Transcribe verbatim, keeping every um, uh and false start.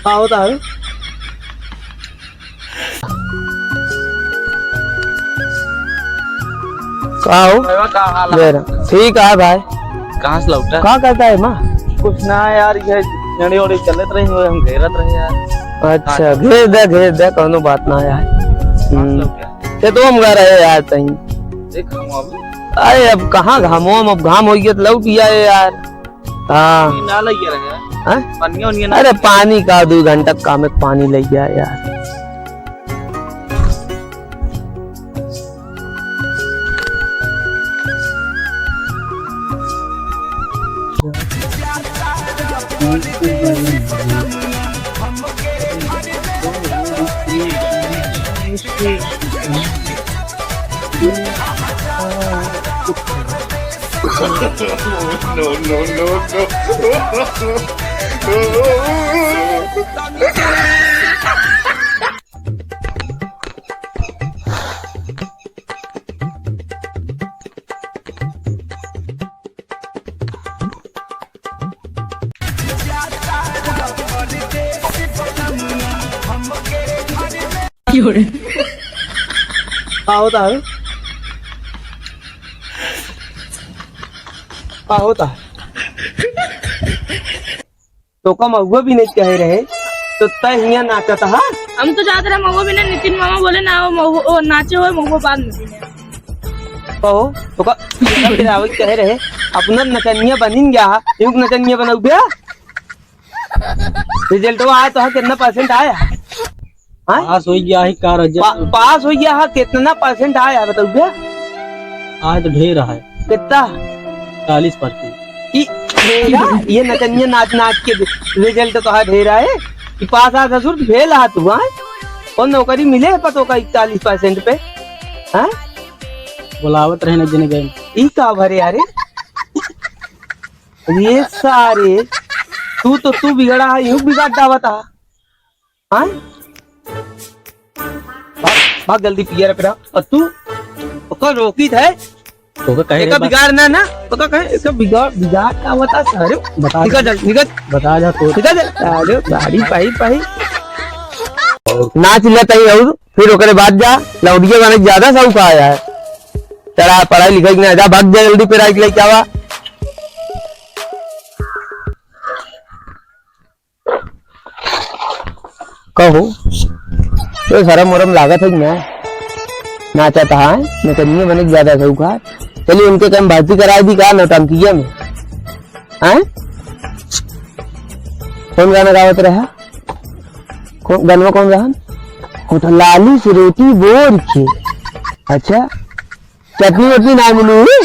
का होता है? का हो? मेरा। ठीक है भाई। कहाँ से लौटा? का करता है माँ? कुछ ना यार, ये झंडी उड़ी चलत रही हुए, हम घेरत रहे यार। अच्छा, घेर दे, घेर दे, कौनो बात ना यार। कहाँ से हम्म। लौटा? ते तो हम घर आए यार तहीं। देख हम अभी। अरे अब कहाँ घामो हम, अब घाम हो गया तो लौट गया है यार। हाँ। ना लग गया रहे यार। हाँ? पानी उनी ना। अरे पानी का दो घंटा काम है, पानी लग गया यार। No, no, no, no. का होता है? का होता है? तोका महुआ भी नहीं कहे रहे, तो तय हियाँ नाचत हा? हम तो जात रहे महुआ भी नहीं, नितिन मामा बोले ना, वो महुआ, वो नाचे हुए महुआ बाद में भी नहीं। कहो, तोका फिर आवे कहे रहे, अपना नचनिया बनिन गया हा, यूं नचनिया बनऊ गया? रिजल्टवा आया तो हा, कितना परसेंट आया? हाँ? पास हो गया है का रजत? पा-, पास हो गया है, कितना परसेंट आया बताओ भैया? आज तो ढेर है। कितना? चालीस परसेंट। ई मेरा, ये नचनिया नाच नाच के रिजल्ट तो है ढेर है। ई पास आ ससुर, फेल आ तू, हाँ? और नौकरी मिले है पतो का इकतालीस परसेंट पे, हाँ? बुलावत रहे ना जिन गए। ई का भरे यारे? ये सारे, तू तो तू बिगड़ा है, यूं बिगाड़ दावत है। हाँ? भाग, भाग जल्दी पियर पे रह। और तू, ओकर रोकी थे। ओकर कहे एका रे बा- बिगाड़ ना, ना, ओकर कहे, एका बिगाड़, बिगाड़ का बता सारे। बता निकल दे। जल्दी, निकल। बता जा तो। निकल जल्दी। अरे, गाड़ी पाई, पाई। नाच लेता ही और फिर ओकरे बाद जा, लौंडिया बने ज्यादा शौक आया है। चढ़ा, पढ़ाई लिखाई के ना जा, भाग जा जल्दी, फिर आइके लेके आवा। कहो, तो शरम वरम लागत है कि ना? नाचत है, नचनिया बने के ज्यादा शौक है। चलिए, उनके कम भर्ती करा दी का नौटंकिया में? हैं? कौन गाना गावत रहा? कौन, गनवा कौन रहा? होठ लाली से रोटी बोर के। अच्छा, चटनी वटनी ना मिली?